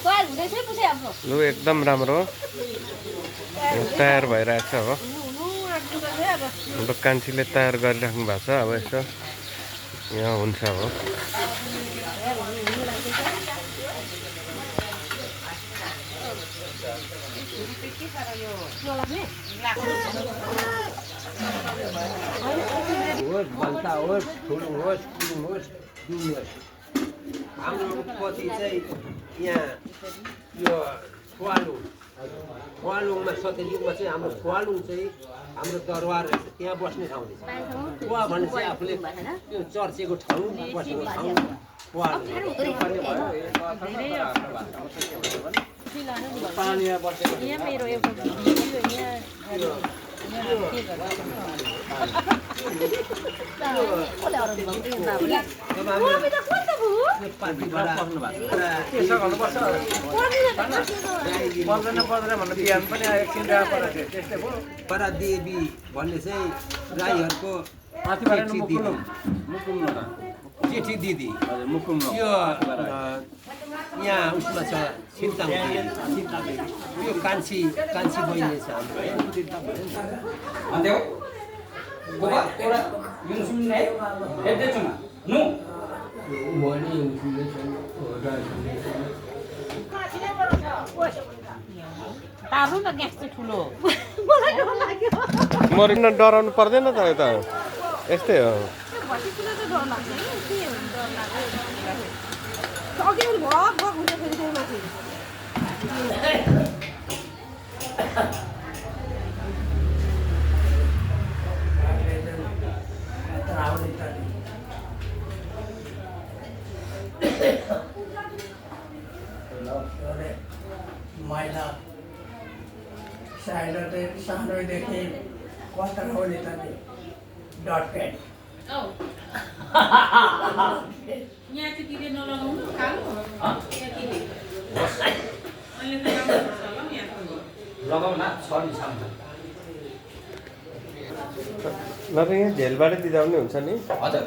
लु एकदम राम्रो तयार भइरहेछ हो कान्छीले तयार गरिराख्नु भएको छ अब यसो यहाँ हुन्छ हो हाम्रो पति चाहिँ यहाँ यो फुवालुङमा सत्ययुगमा चाहिँ हाम्रो फुवालुङ चाहिँ हाम्रो दरबार रहेछ त्यहाँ बस्ने ठाउँ रहेछ फुवा भने चाहिँ आफूले त्यो चर्चेको ठाउँ बसेको ठाउँ देवी भन्ने चाहिँ राईहरूको चिठी दिदी यो यहाँ उसमा छ छिन्ताङ यो कान्छी बहिनी छ मरिन डराउनु पर्दैन त यता यस्तै हो महिला सानोदेखि कता होली त डट पेन्ट यहाँ चाहिँ किने नलगाउनु कालो लगाउन छ नि सामान नत्र यहाँ झेलबाटै दिँदा पनि हुन्छ नि हजुर